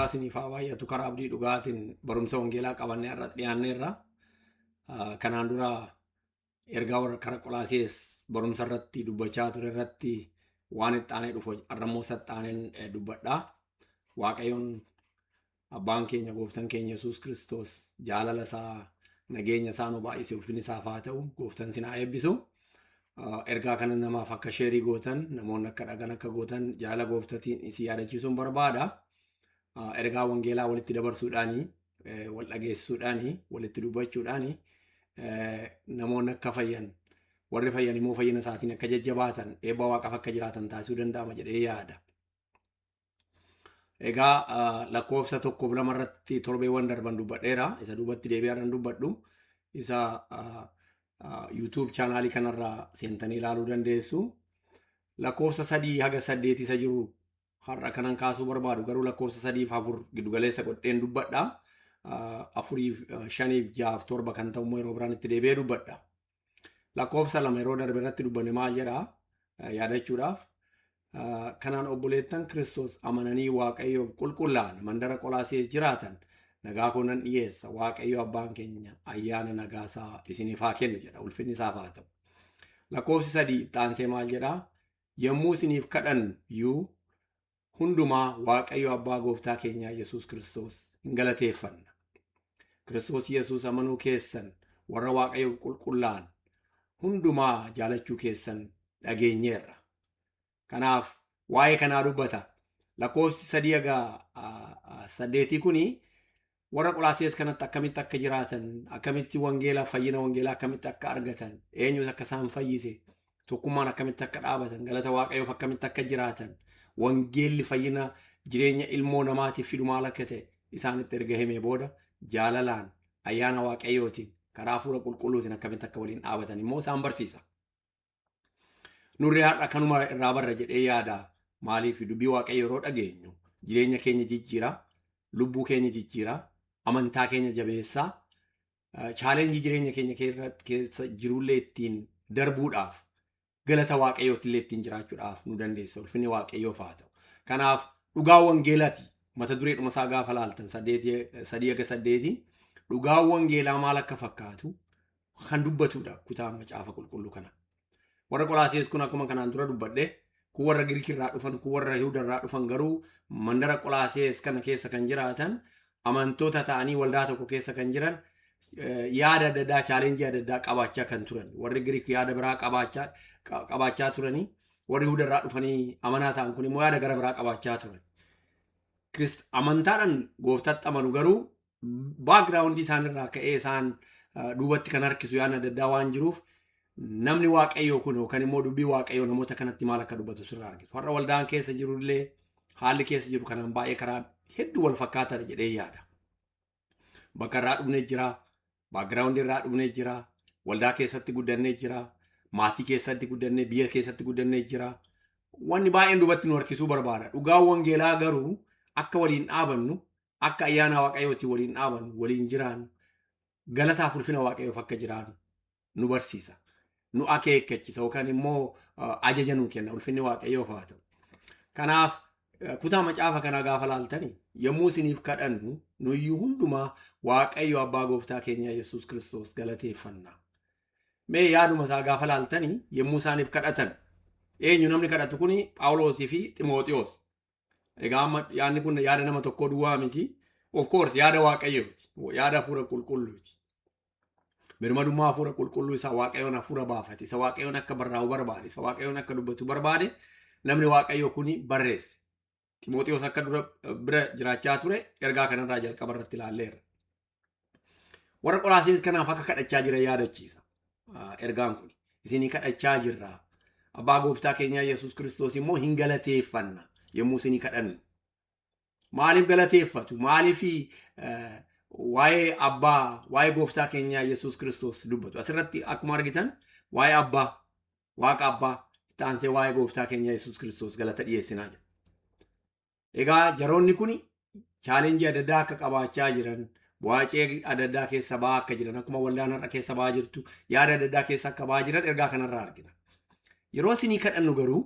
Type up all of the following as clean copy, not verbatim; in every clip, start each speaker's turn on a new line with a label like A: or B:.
A: Gooftaa isiniif haa baay'atu. Karaa abdii dhugaatiin barumsa wangeelaa qabannee har'a dhiyaanneerra. Kanaan dura ergaa warra kara Qolaasees barumsa irratti dubbachaa ture irratti waan itti aanee dhufu har'ammoo isatti aaneen dubbadha. Waaqayyoon abbaan keenya, gooftaan keenya Yesuus Kiristoos, jaalala isaa, nageenya isaa nu baay'ise. Ulfinni isaaf haa ta'u. Gooftaan isin haa eebbisu. Ergaa kana namaaf akka share gootan, namoonni akka dhagan akka gootan jaalala gooftatiin isin yaadachiisuun barbaada. Ergaa wangeelaa walitti dabarsuudhaani, wal dhageessisuudhaani, walitti dubbachuudhaani namoonni akka fayyan, warri fayyan immoo fayyina isaatiin akka jajjabaatan, eebba waaqaaf akka jiraatan taasisuu danda'ama jedhee yaada. Egaa lakkoofsa 1f 2 irratti torbeewwan darban dubbadheera. Isa duubatti deebi'ee har'an dubbadhu. Isa YouTube channelii kanarraa seentanii ilaaluu dandeessu. Lakkoofsa 3 haga 8 isa jiru har'a kanan kaasuu barbaadu, garuu lakkoofsa 3f 4 giddugaleessa godheen dubbadha. 4f 5f 6f 7 kan ta'u immoo yeroo biraan itti deebi'ee dubbadha. Lakkoofsa 2 yeroo darbe irratti dubbanne maal jedhaa yaadachuudhaaf. Kanaan obboleettan Kiristoos amananii Waaqayyoof qulqullaa'an mandara Qolaasees jiraatan nagaa koo nan dhiyeessa. Waaqayyo abbaan keenya ayyaana nagaasaa isiniif haa kennu jedha. Ulfinni isaaf haa ta'u. Lakkoofsi 3 itti aansee maal jedhaa? Yommuu isiniif kadhannu iyyuu hundumaa Waaqayyo abbaa gooftaa keenyaa Yesuus Kiristoos hin galateeffanna. Kiristoos Yesuus amanuu keessan, warra Waaqayyoof qulqullaa'an hundumaa jaalachuu keessan dhageenyeerra. Kanaaf waa'ee kanaa dubbata. Lakkoofsi 3 haga 8 kuni warra Qolaasees kanatti akkamitti akka jiraatan, akkamitti wangeela, fayyina wangeelaa akkamitti akka argatan, eenyus akka isaan fayyise, tokkummaan akkamitti akka dhaabatan, galata Waaqayyoof akkamitti akka jiraatan, wangeelli fayyina jireenya ilmoo namaatiif fidu maal akka ta'e isaanitti erga himee booda, jaalalaan, ayyaana Waaqayyootiin, karaa hafuura qulqulluutiin akkamitti akka waliin dhaabatan immoo isaan barsiisa. Nurri har'a kanuma irraa barra jedhee yaada. Maaliif? Dubbii Waaqayyo yeroo dhageenyu jireenya keenya jijjiira, lubbuu keenya jijjiira, amantaa keenya jabeessaa, challenge jireenya keenya keessa jirullee ittiin darbuudhaaf, galata Waaqayyootti illee ittiin jiraachuudhaaf nu dandeessa. Ulfinni Waaqayyoof haa ta'u. Kanaaf dhugaa wangeelaati. Mata dureedhuma isaa gaafa laaltan, 3 haga 8 dhugaa wangeelaa maal akka fakkaatu kan dubbatudha kutaa macaafa qulqulluu kana. Warra Qolaasees kun akkuma kanaan dura dubbadhe, kun warra Giriik irraa dhufan, kun warra Yihuda irraa dhufan, garuu mandara Qolaasees kana keessa kan jiraatan, amantoota ta'anii waldaa tokko keessa kan jiran, yaada adda addaa, challenge adda addaa qabaachaa kan turan. Warri Giriik yaada biraa qabaachaa turanii, warri Yihuda irraa dhufanii amanaa ta'an kun immoo yaada gara biraa qabaachaa turan. Amantaadhaan gooftaatti amanu, garuu background isaanirraa ka'ee isaan duubatti kan harkisu yaadni adda addaa waan jiruuf, namni Waaqayyoo kun yookaan immoo dubbii Waaqayyoo namoota kanatti maal akka dubbatu sirraa argitu. Har'a waldaan keessa jirullee haalli keessa jiru kanaan baay'ee karaa hedduu wal fakkaataadha jedhee yaada. Bakka irraa dhufnee jira, background irraa dhufnee jira, waldaa keessatti guddannee jira, maatii keessatti guddannee, biyya keessatti guddannee jira. Wanni baay'een duubatti nu harkisuu barbaada. Dhugaan wangeelaa garuu akka waliin dhaabannu, akka ayyaana Waaqayyootiin waliin dhaabannu, waliin jiraannu, galataaf ulfina Waaqayyoof akka jiraannu nu barsiisa. Nu akeekkachiisa yookaan immoo ajaja nu kenna. Ulfinni Waaqayyoof haa ta'u. Kanaaf kutaa macaafa kanaa gaafa laaltani, yommuu isiniif kadhannu nuyyuu hundumaa Waaqayyo abbaa gooftaa keenya Yesuus Kiristoos galateeffanna. Mee yaaduma isaa gaafa laaltani, yommuu isaaniif kadhatan, eenyu namni kadhatu kuni? Phaawulosii fi Ximooxiyoos. Egaa amma yaadni kun yaada nama tokkoo duwwaa miti. Of course yaada Waaqayyooti. Yaada hafuura qulqulluuti. Birmadummaa hafuura qulqulluu isa Waaqayyoon hafuura baafate, isa Waaqayyoon akka barraa'u barbaade, isa Waaqayyoon akka dubbatu barbaade, namni Waaqayyoo kuni barreesse. Ximooxiyoos akka dura bira jiraachaa ture ergaa kanarraa jalqaba irratti ilaalleerra. Warra Qolaasees kanaaf akka kadhachaa jiran yaadachiisa. Ergaan kun isinii kadhachaa jirra. Abbaa gooftaa keenyaa Yesuus Kiristoos immoo hin galateeffanna yommuu isinii kadhannu. Maaliif galateeffatu? Maaliif waa'ee abbaa, waa'ee gooftaa keenyaa Yesuus Kiristoos dubbatu? Asirratti akkuma argitan waa'ee abbaa, Waaqa abbaa itti aansee waa'ee gooftaa keenyaa Yesuus Kiristoos galata dhiyeessinaa jira. Egaa jaroonni kun challenge adda addaa akka qabaachaa jiran, bu'aacee adda addaa keessa ba'aa akka jiran, akkuma waldaan har'a keessa ba'aa jirtu yaada adda addaa keessa akka ba'aa jiran ergaa kanarraa argina. Yeroo isinii kadhannu garuu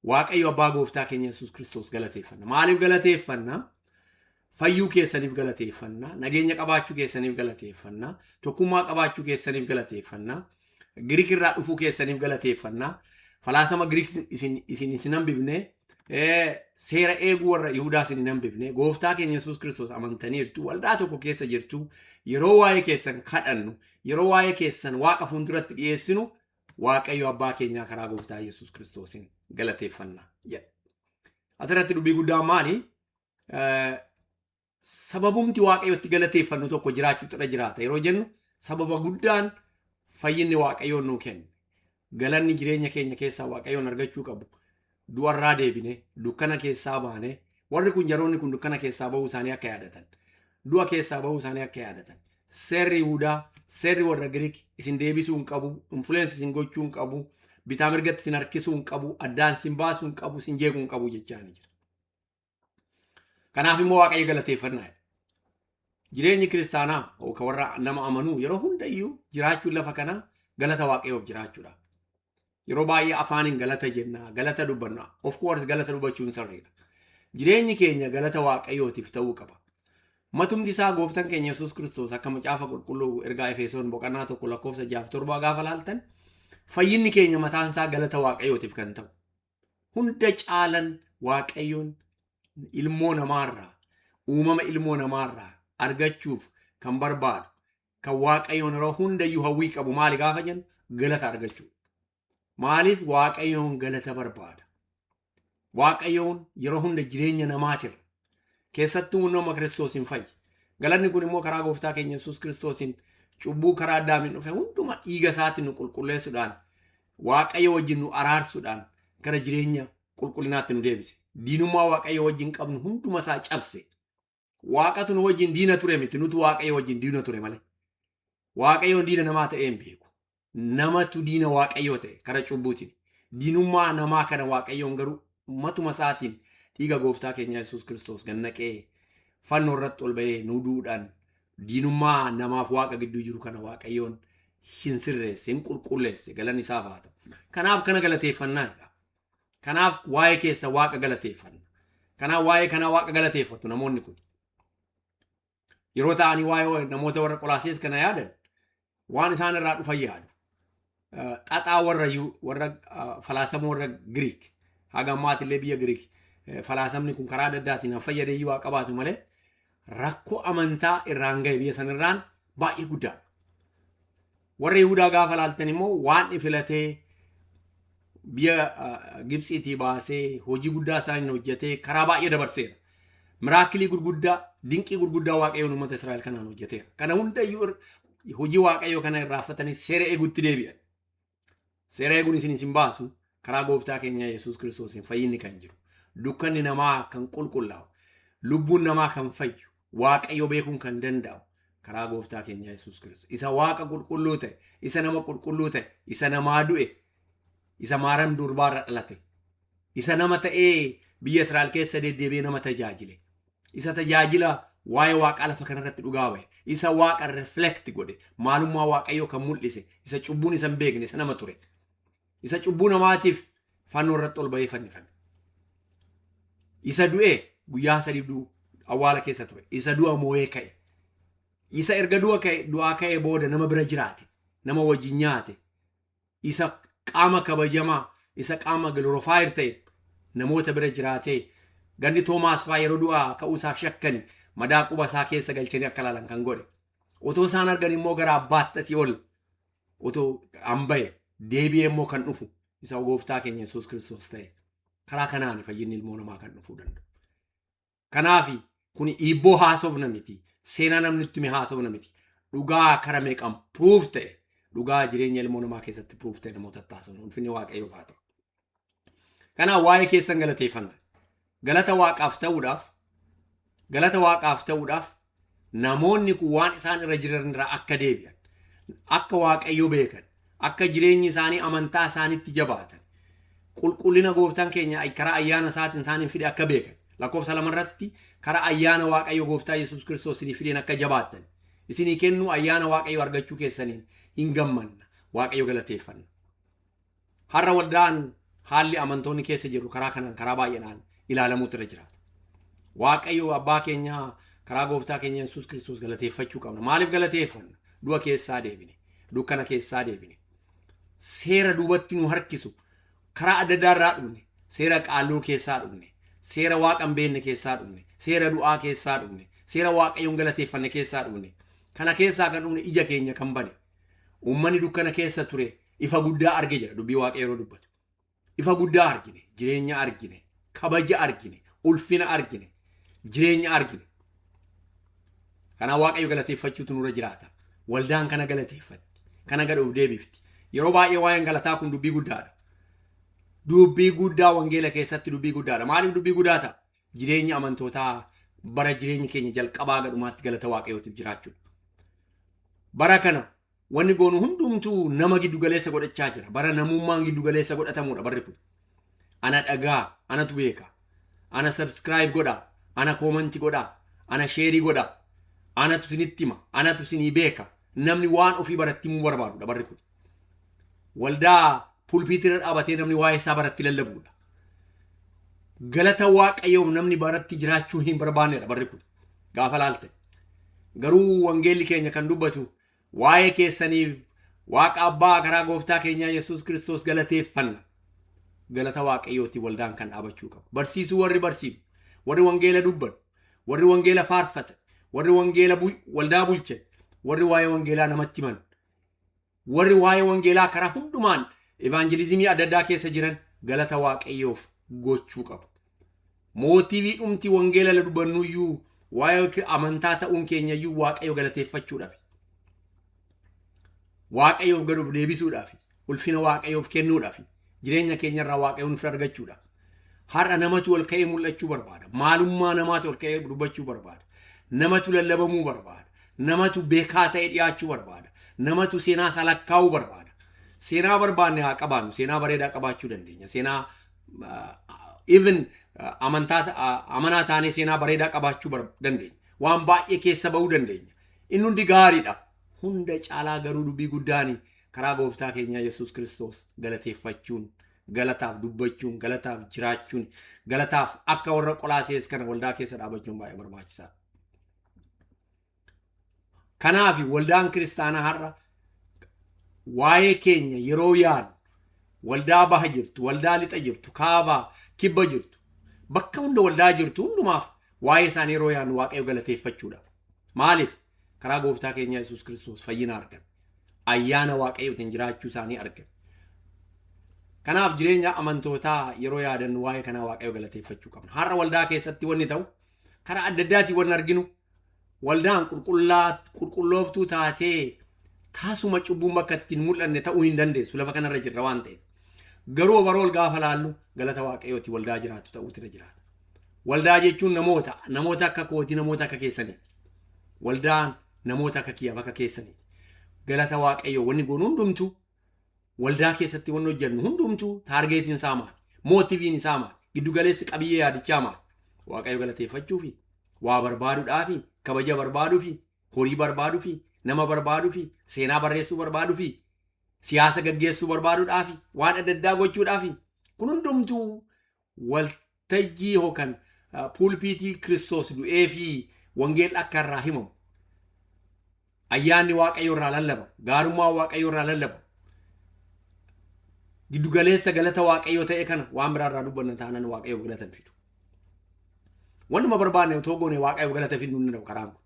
A: Waaqayyo abbaa gooftaa keenya Yesuus Kiristoos galateeffanna. Maaliif galateeffanna? Fayyuu keessaniif galateeffannaa, nageenya qabaachuu keessaniif galateeffannaa, tokkummaa qabaachuu keessaniif galateeffannaa, Giriik irraa dhufuu keessaniif galateeffannaa, falaasama Giriik isin hambifne, seera eeguu warra Yihudaa isin hin hambifne, gooftaa keenya Yesuus Kiristoos amantaniirtu, waldaa tokko keessa jirtu, yeroo waa'ee keessan kadhannu, yeroo waa'ee keessan Waaqa fuulduratti dhiyeessinu, Waaqayyo abbaa keenyaa karaa gooftaa Yesuus Kiristoosiin galateeffannaa jedha. Asirratti dubbii guddaan maali? Sababumti Waaqayyotti galateeffannu tokko jiraachuutu irra jiraata yeroo jennu, sababa guddaan fayyinni Waaqayyoon nuu kenne. Galanni jireenya keenya keessaa Waaqayyoon argachuu qabu. Du'arraa deebine, dukkana keessaa baane, warri kun, jaroonni kun dukkana keessaa bahuu isaanii akka yaadatan. Du'a keessaa bahuu isaanii akka yaadatan. Seerri Yihudaa, seerri warra Giriik isin deebisuu hin qabu, influence isin gochuu hin qabu, bitaa mirgatti isin harkisuu hin qabu, addaan isin baasuu hin qabu, isin jeequu hin qabu jechaa ni jira. Kanaaf immoo Waaqayyo galateeffannaa. Jireenyi kiristaanaa yookaan warra nama amanuu yeroo hundayyuu jiraachuun lafa kanaa galata Waaqayyoof jiraachuudha. Yeroo baay'ee afaaniin galata jenna, galata dubbanna. Of course, galata dubbachuun sirriidha. Jireenyi keenya galata Waaqayyootiif ta'uu qaba. Matumti isaa gooftaan keenya Yesuus Kiristoos akka Macaafa Qulqulluu ergaa Efesoon boqonnaa 1 lakkoofsa 6-7 gaafa laaltan, fayyinni keenya mataan isaa galata Waaqayyootiif kan ta'u. Hunda caalan Waaqayyoon ilmoo namaarraa, uumama ilmoo namaarraa argachuuf kan barbaadu, kan Waaqayyoon yeroo hundayyuu hawwii qabu maali gaafa jennu, galata argachuu. Maaliif Waaqayyoon galata barbaada? Waaqayyoon yeroo hunda jireenya namaatirra. Keessattuu nama Kiristoos hin fayyi. Galanni kun immoo karaa gooftaa keenya Yesuus Kiristoosiin cubbuu karaa Addaamiin dhufe hunduma dhiiga isaatiin nu qulqulleessuudhaan, Waaqayyo wajjin nu araarsuudhaan gara jireenya qulqullinaatti nu deebise. Diinummaa Waaqayyo wajjin qabnu hunduma isaa cabse. Waaqatu nu wajjin diina ture miti, nutu Waaqayyo wajjin diina ture malee. Waaqayyoon diina namaa ta'ee hin beeku. Namatu diina Waaqayyoo ta'e karaa cubbuutiin. Diinummaa namaa kana Waaqayyoon garuu matuma isaatiin dhiiga gooftaa keenya Yesuus Kiristoos gannaqee fannoo irratti ol ba'ee nu duudhaan diinummaa namaaf Waaqa gidduu jiru kana Waaqayyoon hin sirreesse, hin qulqulleesse, galanni isaaf haa ta'u. Kanaaf kana galateeffannaadha. Kanaaf waa'ee keessa Waaqa galateeffanna. Kanaaf waa'ee kanaa Waaqa galateeffatu namoonni kun. Yeroo ta'anii waa'ee namoota warra Qolaasees kana yaadan, waan isaan irraa dhufan yaadu. Xaxaa warra falaasama warra Giriik, haga ammaatillee biyya Giriik falaasamni kun karaa adda addaatiin han fayyadee waa qabaatu malee, rakkoo amantaa irraan ga'e biyya sanirraan baay'ee guddaadha. Warra Yihudaa gaafa laaltan immoo waan filatee biyya Gibxiitii baasee hojii guddaa isaaniin hojjetee karaa baay'ee dabarseera. Miracle gurguddaa, dinqii gurguddaa Waaqayyoon uummata Israa'el kanaan hojjeteera. Kana hundayyuu hojii Waaqayyoo kana irraanfatanii seera eeguutti deebi'an. Seera eeguun isin baasu, karaa gooftaa keenya Yesuus Kiristoosiin fayyinni kan jiru. Dukkanni namaa kan qulqullaa'u, lubbuun namaa kan fayyu, Waaqayyo beekuun kan danda'u karaa gooftaa keenya Yesuus Kiristoos. Isa Waaqa qulqulluu ta'e, isa nama qulqulluu ta'e, isa namaa du'e, isa Maaram durbaarra dhalate, isa nama ta'ee biyya Israa'el keessa deddeebi'ee nama tajaajile, isa tajaajila waa'ee Waaqaa lafa kanarratti dhugaa bahe, isa Waaqa reflect godhe, maalummaa Waaqayyoo kan mul'ise, isa cubbuun isa hin beekne, isa nama ture, isa cubbuu namaatiif fannoo irratti ol bahee fannifame, isa du'e, guyyaa 3 du'u awwaala keessa ture, isa du'a moo'ee ka'e, isa erga du'a ka'e du'aa ka'ee booda nama bira jiraate, nama wajjin nyaate, isa qaama kabajamaa, isa qaama glorified ta'e namoota bira jiraatee, ganni Toomaas fa'aa yeroo du'aa ka'uu isaa shakkani madaa quba isaa keessa galchanii akka ilaalan kan godhe. Otoo isaan argan immoo gara abbaatti asii ol otoo an ba'e deebi'ee immoo kan dhufu isa gooftaa keenya Yesuus Kiristoos ta'e. Karaa kanaan fayyinni ilmoo namaa kan dhufuu danda'u. Kanaaf kun hiibboo haasofna miti. Seenaa namni itti hime haasofna miti. Dhugaa kara meeqaan proof ta'e, dhugaa jireenya ilmoo namaa keessatti proof ta'e namoota haasofna. Ulfinni Waaqayyoof haa ta'u. Kanaaf waa'ee keessan galateeffanna. Galata Waaqaaf ta'uudhaaf, galata Waaqaaf ta'uudhaaf, namoonni kun waan isaan irra jiran irraa akka deebi'an, akka Waaqayyo beekan, akka jireenyi isaanii amantaa isaanitti jabaatan, qulqullina gooftaan keenya karaa ayyaana isaatiin isaaniin fide akka beekan, lakkoofsa 2 irratti karaa ayyaana Waaqayyo gooftaa Yesuus Kiristoos isinii fideen akka jabaattan, isinii kennuu ayyaana Waaqayyo argachuu keessaniin hin gammanna, Waaqayyo galateeffanna. Har'a waldaan haalli amantoonni keessa jiru karaa kanaan karaa baay'eedhaan ilaalamuutu irra jiraata. Waaqayyo abbaa keenya Karaa gooftaa keenya Yesuus Kiristoos galateeffachuu qabna. Maaliif galateeffanna? Du'a keessaa deebine. Dukkana keessaa deebine. Seera duubatti nu harkisu karaa adda addaa irraa dhufne. Seera qaalluu keessaa dhufne. Seera waaqa hin beekne keessaa dhufne. Seera du'aa keessaa dhufne. Seera waaqayyoon galateeffanne keessaa dhufne. Kana keessaa kan dhufne ija keenya kan bane. Uummanni dukkana keessa ture ifa guddaa arge jedha dubbii waaqayyo yeroo dubbatu. Ifa guddaa argine, jireenya argine, kabaja argine, ulfina argine, jireenya argine. Kanaaf waaqayyo galateeffachuutu nurra jiraata. Waldaan kana galateeffatti. Kana gad of deebifti. Yeroo baay'ee waa'een galataa kun dubbii guddaadha. Dubbii guddaa wangeela keessatti dubbii guddaadha. Maaliif dubbii guddaa ta'a? Jireenya amantootaa bara jireenya keenya jalqabaa gadhumaatti galata waaqayyootiif jiraachuudha. Bara kana wanni goonu hundumtuu nama giddu galeessa godhachaa jira. Bara namummaan giddu galeessa godhatamuudha barri kun. Ana dhagaa, anatu beeka. Ana subscribe godhaa, ana comment godhaa, ana share godhaa. Anatu isinitti hima, anatu isinii beeka. Namni waan ofii baratti himuu barbaadudha barri kun. Waldaa pulpiitirra dhaabatee namni waa'ee isaa baratti lallabuudha. Galata waaqayyoof namni baratti jiraachuu hin barbaannedha barri kun. Gaafa laalte. Garuu wangeelli keenya kan dubbatu waa'ee keessaniif Waaqa Abbaa karaa gooftaa keenyaa Yesuus Kiristoos galateeffanna. Galata Waaqayyooti waldaan kan dhaabachuu qabu. Barsiisuu warri barsiifu, warri wangeela dubbatu, warri wangeela faarfatan, warri wangeela waldaa bulchan, warri waa'ee wangeelaa namatti himan, warri waa'ee wangeelaa karaa hundumaan evaanjelizimii adda addaa keessa jiran galata Waaqayyoof gochuu qabu. Motive dhumti wangeela la dubbannuyyuu waa'ee amantaa ta'uun keenyayyuu Waaqayyo galateeffachuudhaaf. Waaqayyoof gad of deebisuudhaaf, ulfina Waaqayyoof kennuudhaaf, jireenya keenyarraa Waaqayyoon ulfina argachuudhaaf. Har'a namatu ol ka'ee mul'achuu barbaada. Maalummaa namaatu ol ka'ee dubbachuu barbaada. Namatu lallabamuu barbaada. Namatu beekaa ta'ee dhiyaachuu barbaada. Namatu seenaa isaa lakkaa'uu barbaada. Seenaa barbaanne haa qabaannu. Seenaa bareedaa qabaachuu dandeenya. Seenaa even amantaa amanaa taanee seenaa bareedaa qabaachuu dandeenya. Waan baay'ee keessa ba'uu dandeenya. Inni hundi gaariidha. Hunda caalaa garuu dubbii guddaan karaa gooftaa keenyaa Yesuus Kiristoos galateeffachuun, galataaf dubbachuun, galataaf jiraachuun, galataaf akka warra Qolaasees kana waldaa keessa dhaabachuun baay'ee barbaachisaadha. Kanaaf waldaan kiristaanaa har'a waa'ee keenya yeroo yaadu waldaa baha jirtu, waldaa lixa jirtu, kaabaa, kibba jirtu, bakka hunda waldaa jirtu hundumaaf waa'ee isaanii yeroo yaadnu Waaqayyo galateeffachuudha. Maaliif? Karaa gooftaa keenya Yesuus Kiristoos fayyina argan. Ayyaana Waaqayyootiin jiraachuu isaanii argan. Kanaaf jireenya amantootaa yeroo yaadannu waa'ee kanaa Waaqayyo galateeffachuu qabna. Har'a waldaa keessatti wanni ta'u karaa adda addaatiin wanni arginu waldaan qulqullooftuu taatee taasuma cubbuun bakka ittiin mul'anne ta'uu hin dandeessu lafa kanarra jirra waan ta'eef. Garuu overall gaafa laallu galata Waaqayyooti waldaa jiraattu ta'uutu irra jiraata. Waldaa jechuun namoota akka kootii, namoota akka keessaniiti. Waldaan namoota akka kiyyaaf akka keessaniiti. Galata Waaqayyoo wanni goonu hundumtuu, waldaa keessatti wanni hojjennu hundumtuu targetiin isaa maali? Motiveiin isaa maali? Giddugaleessi qabiyyee yaadichaa maali? Waaqayyo galateeffachuufi, waa barbaaduudhaafi, kabaja barbaaduufi, horii barbaaduufi, nama barbaaduufi, seenaa barreessuu barbaaduufi, siyaasa gaggeessuu barbaaduudhaafi, waan adda addaa gochuudhaafi, kun hundumtuu waltajjii yookaan pulpiitii Kiristoos du'ee fi wangeelli akka irraa himamu, ayyaanni Waaqayyo irraa lallabamu, gaarummaa Waaqayyo irraa lallabamu, giddugaleessa galata Waaqayyo ta'e kana waan biraa irraa dubbanna taanaan Waaqayyo galata hin fidu. Wannuma barbaanne otoo goone Waaqayyo galata fiduu hin danda'u karaan kun.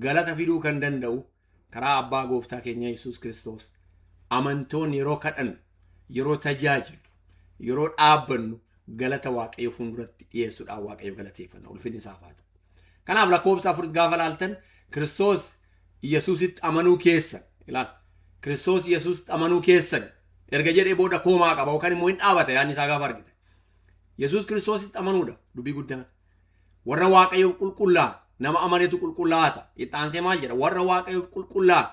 A: Galata fiduu kan danda'u karaa abbaa gooftaa keenya Yesuus Kiristoos amantoonni yeroo kadhannu, yeroo tajaajilu, yeroo dhaabbannu galata Waaqayyo fuulduratti dhiyeessuudhaan Waaqayyo galateeffanna. Ulfinni isaaf haa ta'u. Kanaaf lakkoofsa 4 gaafa laaltan Kiristoos Yesuusitti amanuu keessan ilaal. Kiristoos Yesuusitti amanuu keessan erga jedhee booda comma qaba yookaan immoo hin dhaabata yaadni isaa gaafa argite. Yesuus Kiristoositti amanuudha dubbii guddaan. Warra Waaqayyoof qulqullaa'an, nama amanetu qulqullaa'aa ta'a. Itti maal jedha? Warra Waaqayyoof qulqullaa'an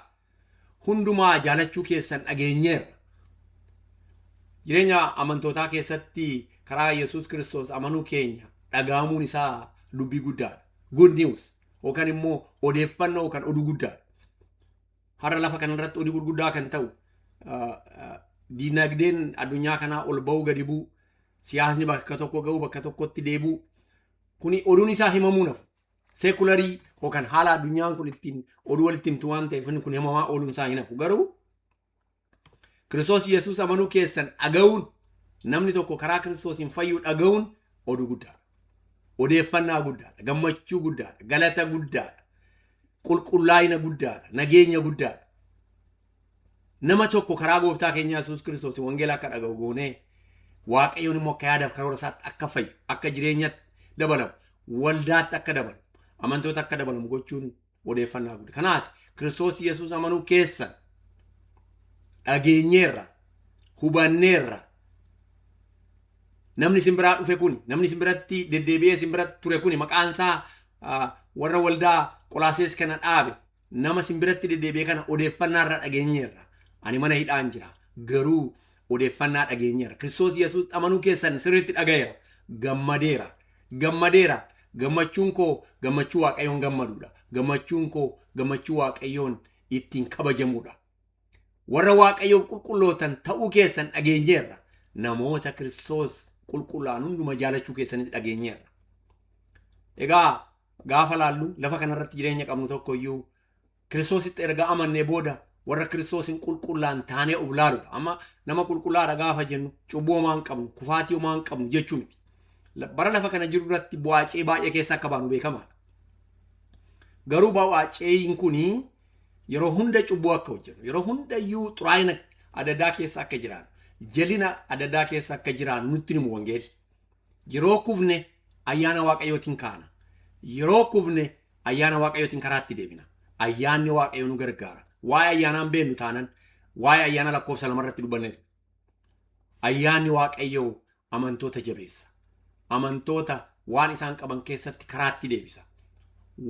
A: hundumaa jaalachuu keessan dhageenyeerra. Jireenya amantootaa keessatti karaa Yesuus Kiristoos amanuu keenya dhaga'amuun isaa dubbii guddaadha. Good news yookaan immoo odeeffannoo yookaan oduu guddaadha. Har'a lafa kanarratti oduu gurguddaa kan ta'u diinagdeen addunyaa kanaa ol ba'uu gadi bu'u, siyaasni bakka tokko ga'u bakka tokkotti deebi'u, kuni oduun isaa himamuu nafu. Secular yookaan haala addunyaan kun ittiin oduu walitti himtu waan ta'eef inni kun himamaa ooluun isaa hin hafu. Garuu Kiristoos Yesuus amanuu keessan dhaga'uun, namni tokko karaa Kiristoosiin fayyuu dhaga'uun oduu guddaadha. Odeeffannaa guddaadha. Gammachuu guddaadha. Galata guddaadha. Qulqullaa'ina guddaadha. Nageenya guddaadha. Nama tokko karaa gooftaa keenya Yesuus Kiristoos wangeela akka dhaga'u goonee, Waaqayyoon immoo akka yaadaaf karoora isaatti akka fayyu, akka jireenyatti dabalamu, waldaatti akka dabalamu, amantoota akka dabalamu gochuun odeeffannaa guddaa. Kanaaf Kiristoos Yesuus amanuu keessan dhageenyeerra, hubanneerra. Namni isin biraa dhufe kun, namni isin biratti deddeebi'ee isin biratti ture kun, maqaan isaa warra waldaa Qolaasees kana dhaabe, nama isin biratti deddeebi'ee kana odeeffannaa irra dhageenyeerra. Ani mana hidhaan jira. Garuu odeeffannaa dhageenyeerra. Kiristoos Yesuus amanuu keessan sirriitti dhagayeera. Gammadeera. Gammadeera. Gammachuun koo gammachuu Waaqayyoon gammaduudha. Gammachuun koo gammachuu Waaqayyoon ittiin kabajamuudha. Warra Waaqayyoof qulqullootan ta'uu keessan dhageenyeerra. Namoota Kiristoos qulqullaa'an hunduma jaalachuu keessanis dhageenyeerra. Egaa gaafa laallu, lafa kanarratti jireenya qabnu tokko iyyuu Kiristoositti erga amannee booda warra Kiristoosiin qulqullaa'an taanee of laaluudha. Amma nama qulqullaadha gaafa jennu cubbuu homaa hin qabnu, kufaatii homaa hin qabnu jechuu miti. Bara lafa kana jiru irratti bu'aa baay'ee keessa akka baanu beekamaadha. Garuu bu'aa kuni yeroo hunda cubbuu akka hojjennu, yeroo hunda iyyuu xuraa'ina adda addaa keessa akka jiraannu, jalina adda addaa keessa akka jiraannu nutti himu wangeelli. Yeroo kufne ayyaana Waaqayyootiin kaana. Yeroo kufne ayyaana Waaqayyootiin karaatti deebina. Ayyaanni Waaqayyoo nu gargaara. Waa'ee ayyaanaan beennu taanan, waa'ee ayyaana lakkoofsa 2 irratti dubbanneetu. Ayyaanni Waaqayyoo amantoota jabeessa. Amantoota waan isaan qaban keessatti karaatti deebisa.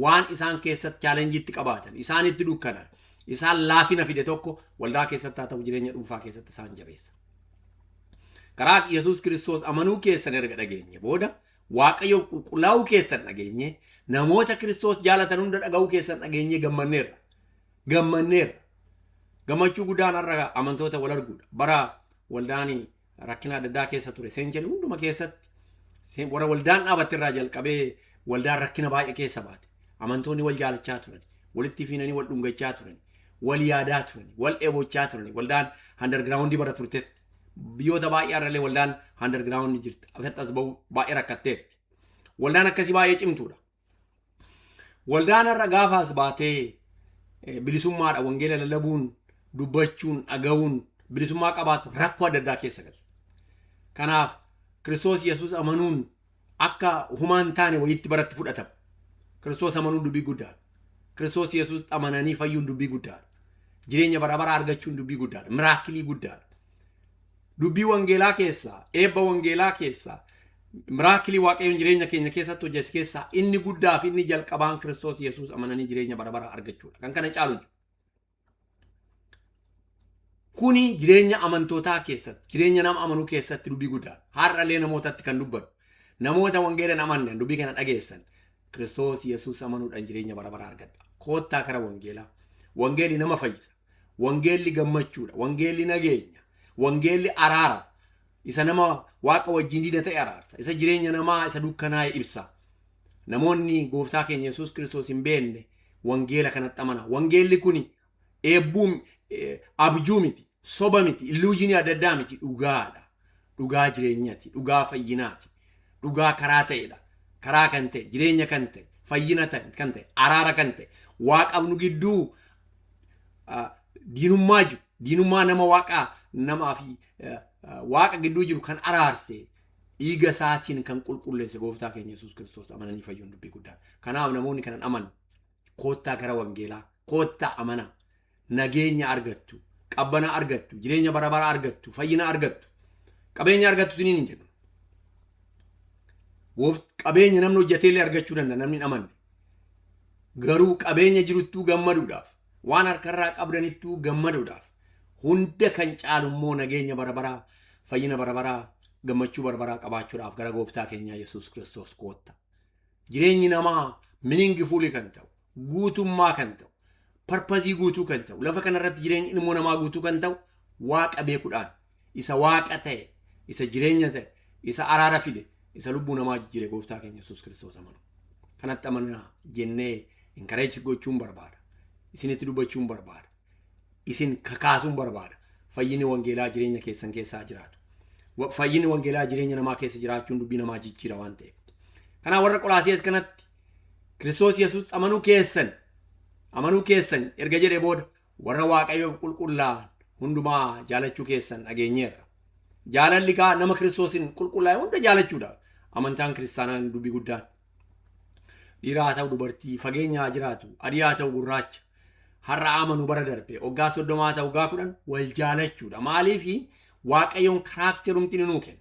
A: Waan isaan keessatti challenge-itti qabaatan, isaanitti dukkana, isaan laafina fide tokko waldaa keessatti haa ta'u, jireenya dhuunfaa keessatti isaan jabeessa. Karaa Yesuus Kiristoos amanuu keessan erga dhageenye booda, Waaqayyo qulqullaa'uu keessan dhageenye, namoota Kiristoos jaalatan hunda dhaga'uu keessan dhageenye gammanneerra. Gammanneerra. Gammachuu guddaan har'a amantoota wal arguudha. Bara waldaan rakkina adda addaa keessa ture century hunduma keessatti, warra waldaan dhaabatte irraa jalqabee, waldaan rakkina baay'ee keessa baate. Amantoonni wal jaalachaa turan, walitti fiinanii wal dhungachaa turan, wal yaadaa turan, wal dheebochaa turan. Waldaan underground bara turtetti. Biyyoota baay'ee irrallee waldaan underground jirti. Asitti as bahu baay'ee rakkatteerti. Waldaan akkasii baay'ee cimtuudha. Waldaan har'a gaafa as baatee bilisummaadha wangeela lallabuun, dubbachuun, dhaga'uun bilisummaa qabaatu rakkoo adda addaa keessa galti. Kanaaf Kiristoos Yesuus amanuun akka humaan taane wayitti baratti fudhatama. Kiristoos amanuun dubbii guddaadha. Kiristoos Yesuus amananii fayyuun dubbii guddaadha. Jireenya bara baraa argachuun dubbii guddaadha. Miracle guddaadha. Dubbii wangeelaa keessaa, eebba wangeelaa keessaa, miracle Waaqayyoon jireenya keenya keessatti hojjete keessaa inni guddaa fi inni jalqabaan Kiristoos Yesuus amananii jireenya bara baraa argachuudha. Kan kana caalu jiru. Kuni jireenya amantootaa keessatti, jireenya nama amanuu keessatti dubbii guddaadha. Har'allee namootatti kan dubbatu. Namoota wangeela hin amanne dubbii kana dhageessan. Kiristoos Yesuus amanuudhaan jireenya bara baraa argadha. Koottaa kara wangeelaa. Wangeelli nama fayyisa. Wangeelli gammachuudha. Wangeelli nageenya. Wangeelli araara. Isa nama Waaqa wajjin diina ta'e araarsa. Isa jireenya namaa isa dukkanaa'e ibsa. Namoonni gooftaa keenya Yesuus Kiristoos hin beekne wangeela kanatti amana. Wangeelli kuni eebbuu, abjuu miti, soba miti, illusion adda addaa miti, dhugaadha. Dhugaa jireenyaati, dhugaa fayyinaati, dhugaa karaa ta'edha. Karaa kan ta'e, jireenya kan ta'e, fayyina kan ta'e, araara kan ta'e, Waaqaaf nu gidduu diinummaa jiru, diinummaa nama Waaqaa namaa fi Waaqa gidduu jiru kan araarse, dhiiga isaatiin kan qulqulleesse gooftaa keenya Yesuus Kiristoos amananii fayyuun dubbii guddaa. Kanaaf namoonni kanan aman koottaa gara wangeelaa, koottaa amanaa, nageenya argattu, qabbana argattu, jireenya bara bara argattu, fayyina argattu, qabeenya argattu isiniin hin jedhu. Qabeenya namni hojjetee illee argachuu danda'a namni hin amanne. Garuu qabeenya jiruttuu gammaduudhaaf, waan harkarraa qabdanittuu gammaduudhaaf, hunda kan caalu immoo nageenya bara baraa, fayyina bara baraa, gammachuu bara baraa qabaachuudhaaf gara gooftaa keenyaa Yesuus Kiristoos kootta. Jireenyi namaa meaningful kan ta'u, guutummaa kan ta'u, purpose guutuu kan ta'u, lafa kanarratti jireenyi ilmoo namaa guutuu kan ta'u Waaqa beekuudhaan, isa Waaqa ta'e, isa jireenya ta'e, isa araara fide, isa lubbuu namaa jijjiire gooftaa keenya Yesuus Kiristoos amanu. Kanatti amanaa jennee encourage gochuun barbaada. Isinitti dubbachuun barbaada. Isin kakaasuun barbaada. Fayyinni wangeelaa jireenya keessan keessaa jiraatu. Fayyinni wangeelaa jireenya namaa keessa jiraachuun dubbii namaa jijjiira waan ta'eef. Kanaaf warra Qolaasiyaas kanatti Kiristoos Yesuus amanuu keessan erga jedhee booda, warra Waaqayyoof qulqullaa'an hundumaa jaalachuu keessan dhageenyeerra. Jaalalli kaa nama Kiristoosin qulqullaa'e hunda jaalachuudha. Amantaan kiristaanaan dubbii guddaan. Dhiiraa haa ta'u dubartii, fageenya haa jiraatu, adii haa ta'u gurraacha. Har'a amanu bara darbe, waggaa 30 haa ta'u waggaa 10, wal jaalachuudha. Maaliifi? Waaqayyoon characterumti ni nuu kenna.